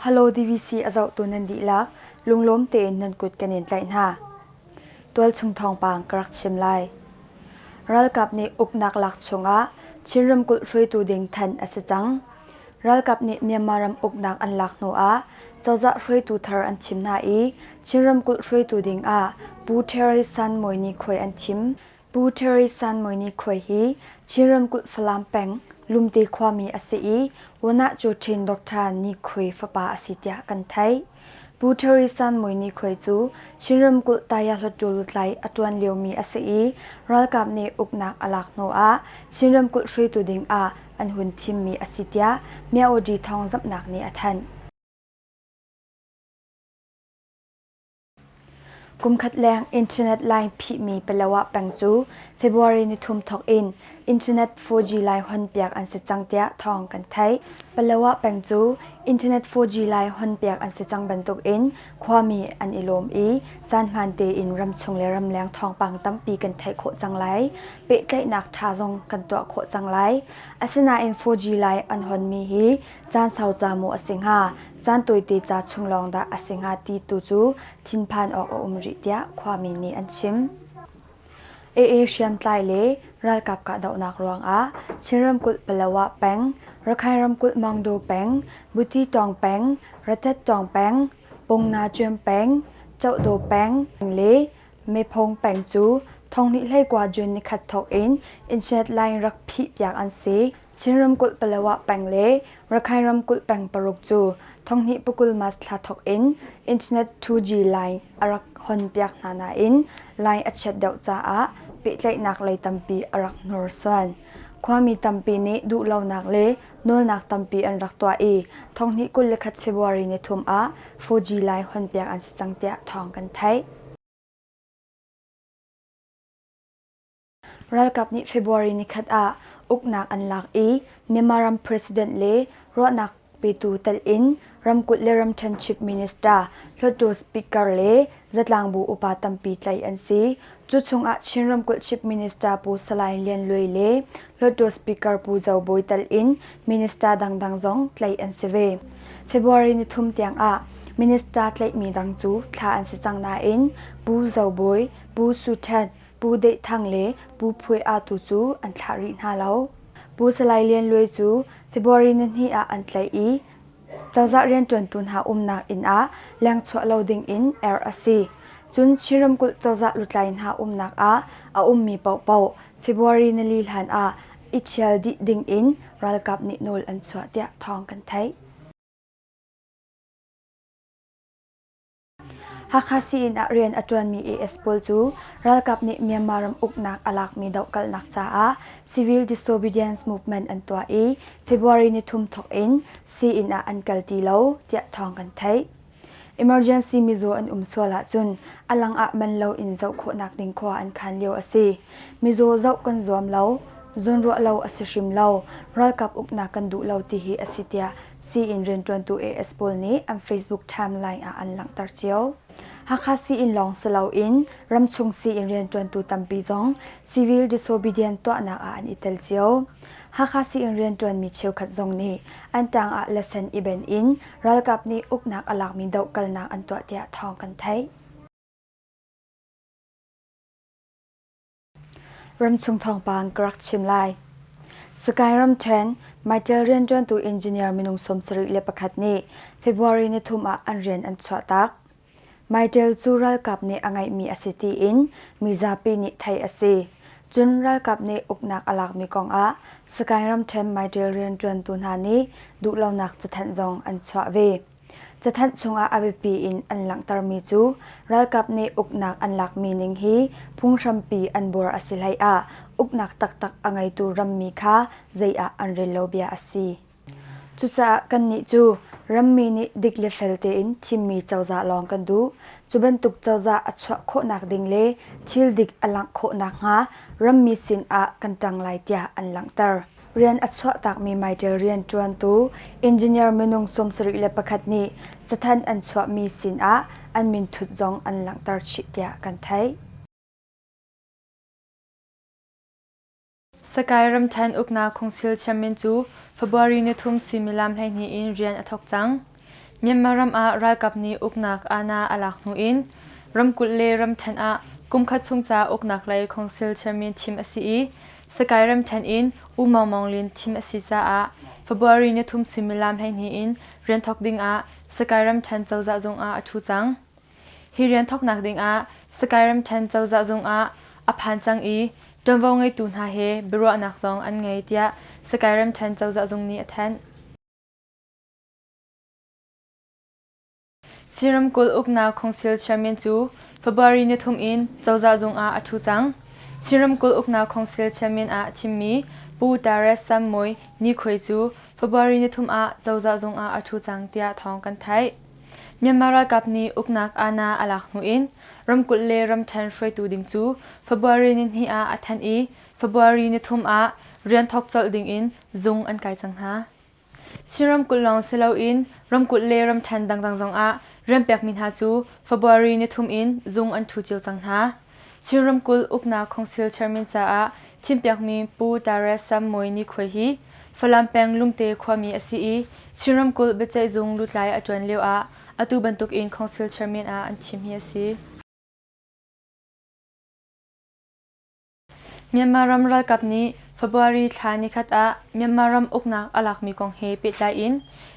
Hello DVC a zohtu nan dihlak lunglawm tein nan kut kan in tlaih hna. Tualchung thawngpang ka rak chim lai. Ralkap nih uknak lak chungah Chin ramkulh hruaitu ding thanh a si cang. Ralkap nih Myanmar ram uknak an lak hnu ah cozah hruaitu thar an thim hna i Chin ramkulh hruaitu ding ah Pu Terry San Mawi Ni Khuai an thim. Pu Terry San Mawi Ni Khuai hi Chin ramkulh Falam peng Lumte khuami a si i Wanah Cu Ṭhin Doctor Ni Khuai fapa a si tiah kan theih. Pu Terry San Mawi Ni Khuai cu Chin ramkulh Taya Hluttaw lutlai a ṭuan liomi a si i ralkap nih uknak a lak hnu ah Chin ramkulh hruaitu ding ah an hun thimmi a si tiah Myaodi thawngzamhnak nih a thanh. Kumkhat leng internet line phihmi Palawa peng cu February nithum thawk in internet 4G line honpiak an si cang tiah thawng kan theih. Palawa peng cu internet 4G line honpiak an si cang bantukin khuami an i lawm i caan hmaan tein ramchung le ramleng thawngpang tampi kan theih khawh cang lai. Pehtlaihnak ṭha zong kan tuah khawh cang lai. Asinain 4G line an honmi hi caan sau ca maw a si hnga, caan tawite ca chung lawng dah a si hnga ti tu cu thinphan awk a um rih tiah khuami nih an chim. AA hriamtlai le ralkap kahdohnak ruangah Chin ramkulh Palawa peng, Rakhine ramkulh Maungdaw peng, Butitawng peng, Ratettawng peng, Pungnacuam peng, Chohdaw peng le Mephong peng cu thonghnih hleikua June nikhat thawk in internet line rak phihpiak an si. Chin ramkulh Palawa peng le Rakhine ramkulh peng paruk cu thonghnih pakul March thla thawk in internet 2G line a rak honpiak hna nain line a chiat deuh caah pehtlaihnak lei tampi a rak hnorsuan. Khuami tampi nih duhlonak le nawlnak tampi an rak tuah i thonghnih 21 February nithum ah 4G line honpiak an si cang tiah thawng kan theih. Ralkap nih February nikhat ah uknak an lak i Myanmar ram president le ruahnak petu telh in ramkulh le ramṭhen chief minister, hluttaw speaker le zatlangbu upa tampi tlaih an si. Cu chungah Chin ramkulh chief minister Pu Salai Lian Luai le hluttaw speaker Pu Zo Bawi telh in minister dangdang zong tlaih an si ve. February nithum tiangah minister tlaihmi dang cu thlah an si cang nain Pu Zo Bawi, Pu Su Thet, Pu Deih Thang le Pu Phuai Aa tu cu an thlah rih hna lo. Pu Salai Lian Luai cu February nihnih ah an tlaih i cozah rianṭuantu hna umnak inn ah lengchuah lo ding in erh a si. Cun Chin ramkulh cozah lutlai hna umnak ah a ummi paohpaoh February nili hlan ah i ṭhial dih ding in ralkap nih nawl an chuah tiah thawng kan theih. Hakha sii-inn ah rian a ṭuanmi AS pawl cu ralkap nih Myanmar ram uknak a lakmi dohkalhnak caah civil disobedience movement an tuah i February nithum thawk in sii-inn ah an kal ti lo tiah thawng kan theih. Emergency mizaw an um sual ahcun a lang ah man loin zoh khawhnak ding khua an khan lio a si. Mizaw zoh kan zuam lo, zawnruah lo a si hrim lo, ralkap uknak kan duh lo ti hi a si tiah Sii-inn rianṭuantu AS pawl nih an Facebook timeline ah an langhter cio. Hakha sii-inn lawng si loin ramchung sii-inn rianṭuantu tampi zong civil disobedient tuahnak ah an i tel cio. Hakha sii-inn rianṭuanmi cheukhat zong nih an ṭang ah lesen i ben in ralkap nih uknak a lakmi dohkalnak an tuah tiah thawng kan theih. Ramchung thawngpang ka rak chim lai. Sakae ramṭhen Mytel rianṭuantu engineer minung 71 nih February nithum ah an rian an chuahtak. Mytel cu ralkap nih a ngeihmi a si tiin mizapi nih theih a si. Cun ralkap nih uknak a lakmi kongah Sakae ramṭhen Mytel rianṭuantu hna nih duhlonak cathanh zong an chuah ve. Cathanh chungah a biapi in an langhtermi cu ralkap nih uknak an lakmi ning hi phunghrampi an buar a si hlei ah uknak taktak a ngeitu rammi kha zei ah an rel lo bia a si. Cucaah kannih cu rammi nih dik le fel tein thimmi cozah lawng kan duh. Cu bantuk cozah a chuah khawhnak ding le thil dik a langh khawh nakhnga rammi sin ah kan ṭang lai tiah an langhter. Rian a chuahtakmi Mytel rianṭuantu engineer minung 71 nih cathanh an chuahmi sinah an minthut zong an langhter chih tiah kan theih. Sakai ramṭhen uknak khungsil chairman cu February nithum suimilam 12 in rian a thawk cang. Myanmar ram ah ralkap nih uknak aana a lak hnu in ramkulh le ramṭhen ah kumkhat chung ca uknak lei council chairman thim a si i Sakai ramṭhen in U Maung Maung Lin thim a si caah February nithum suimilam 12 in rian thawk ding ah Sakai ramṭhen cozah zung ah a ṭhu cang. Hi rian thawknak ding ah Sakai ramṭhen cozah zung ah a phan cang i ṭuanvo ngeitu hna he biaruahnak zong an ngei tiah Sakai ramṭhen cozah zung nih a thanh. Chin ramkulh uknak Council Chairman cu February nithum in cozah zung ah a ṭhu cang. Chin ramkulh uknak Council Chairman ah thimmi Pu Tares Sam Mawi Nikhuai cu February nithum ah cozah zung ah a ṭhu cang tiah thawng kan theih. Myanmar ralkap nih uknak aana a lak hnu in ramkulh le ramṭhen hruaitu ding cu February nihnih ah a thanh i February nithum ah rian thawk colh ding in zung an kai cang hna. Chin ramkulh lawng si loin ramkulh le ramṭhen dangdang zongah rian pekmi hna cu February nithum in zung an ṭhu cio cang hna. Chin ramkulh uknak Council Chairman caah thimpiakmi Pu Tares Sam Mawi Nikhuai hi Falam peng Lungte khuami a si i Chin ramkulh biaceihzung lutlai a ṭuan lioah atu bantukin Council Chairman ah an thim hi a si. Myanmar ram ralkap nih February thla nikhat ah Myanmar ram uknak a lakmi kong he pehtlai in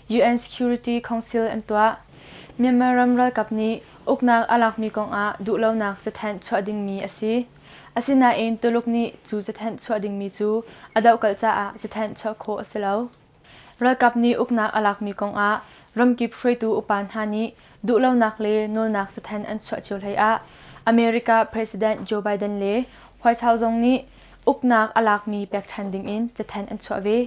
UN Security Council an tuah. Myanmar ram ralkap nih uknak a lakmi kong ah duhlonak cathanh chuah dingmi a si. Asinain Tuluk nih cu cathanh chuah dingmi cu a dohkalh caah cathanh chuah khawh a si lo. Ralkap nih uknak a lakmi kong ah ramkip hruaitu upa hna nih duhlonak le nawlnak cathanh an chuah cio hlei ah America President Joe Biden le White House zong nih uknak a lakmi pek ṭhan dingin cathanh an chuah ve.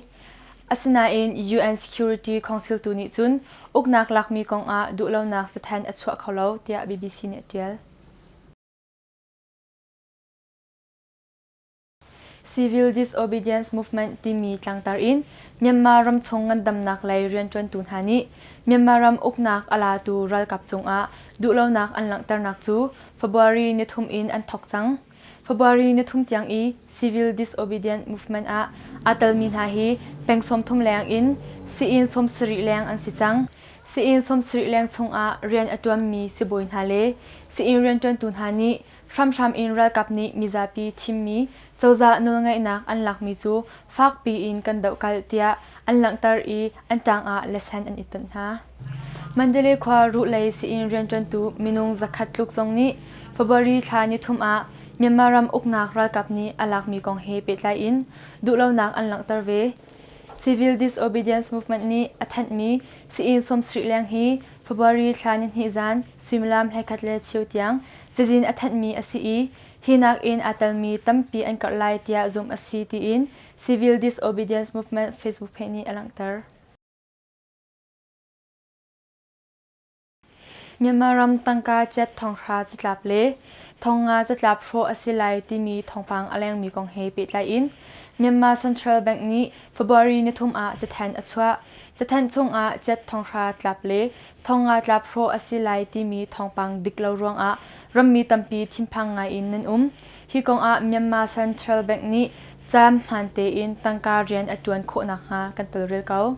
Asinain UN Security Council tu nih cun uknak lakmi kong ah duhlonak cathanh a chuah kho lo tiah BBC nih a ṭial. Civil Disobedience Movement timi tlangtar in Myanmar ramchung ngandamnak lei rianṭuantu hna nih Myanmar ram uknak a latu ralkap cungah duhlonak an langhternak cu February nithum in an thawk cang. February nithum tiang i Civil Disobedience Movement ah aa telmi hna hi peng 30 leng in sii-inn 70 leng an si cang. Sii-inn 70 leng chungah rian a ṭuanmi sibawi hna le sii-inn rianṭuantu hna nih Hramhram in ralkap nih mizapi thimmi cozah nawlngeihnak an lakmi cu fakpi in kan dohkalh tiah an langhter i an ṭang ah lesen an i tonh hna. Mandalay khua ruhlei sii-inn rianṭuantu minung zakhat tluk zong nih February thla nithum ah Myanmar ram uknak ralkap nih a lakmi kong he pehtlai in duhlonak an langhter ve. Civil Disobedience Movement nih a thanhmi sii-inn 70 leng hi February thla nihnih zan suimilam 11:15 tiang cazin a thanhmi a si i hi nakin aa telmi tampi an karh lai tiah zumh a si tiin Civil Disobedience Movement Facebook page nih a langhter. Myanmar ram tangka jet thonghra catlap le thongnga catlap hrawh a si lai timi thawngpang a lengmi kong he pehtlai in Myanmar Central Bank nih February nithum ah cathanh a chuah. Cathanh chungah jet thonghra tlap le thongnga tlap hrawh a si lai timi thawngpang dik lo ruangah rammi tampi thinphang ngai in nan um. Hi kongah Myanmar Central Bank nih caan hmaan tein tangka rian a ṭuan khawh nakhnga kan tawlrel ko.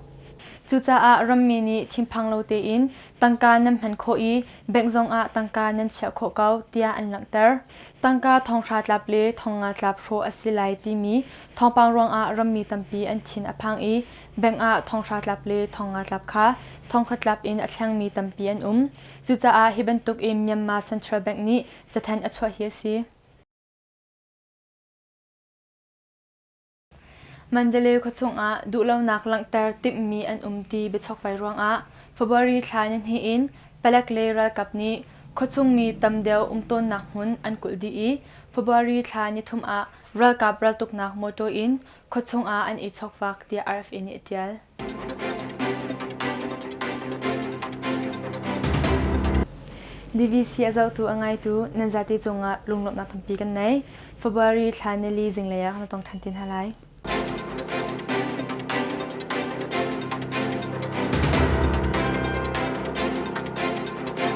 Cucaah rammi nih thinphang lo tein tangka nan hman khawh i bank zongah tangka nan chiah khawh ko tiah an langhter. Tangka thonghra tlap le thongnga tlap hrawh a si lai timi thawngpang ruangah rammi tampi an thin a phang i bank ah thonghra tlap le thongnga tlap kha thongkhat tlap in a thlengmi tampi an um. Cucaah hi bantuk in Myanmar Central Bank nih cathanh a chuah hi a si. Mandalay khuachung ah duhlonak langhter timhmi an um ti biachokvai ruangah February thla nihnih in palek le ralkap nih khuachung mi tam deuh um tawnnak hmun an kulh dih i February thla nithum ah ralkap raltuknak mawṭaw in khuachung ah an i chokvak tiah RFA nih a ṭial. DVC a zohtu a ngaitu nan zate cungah lunglawmhnak tampi kan nei. February thla nili zinglei ah kan tong ṭhan te hna lai.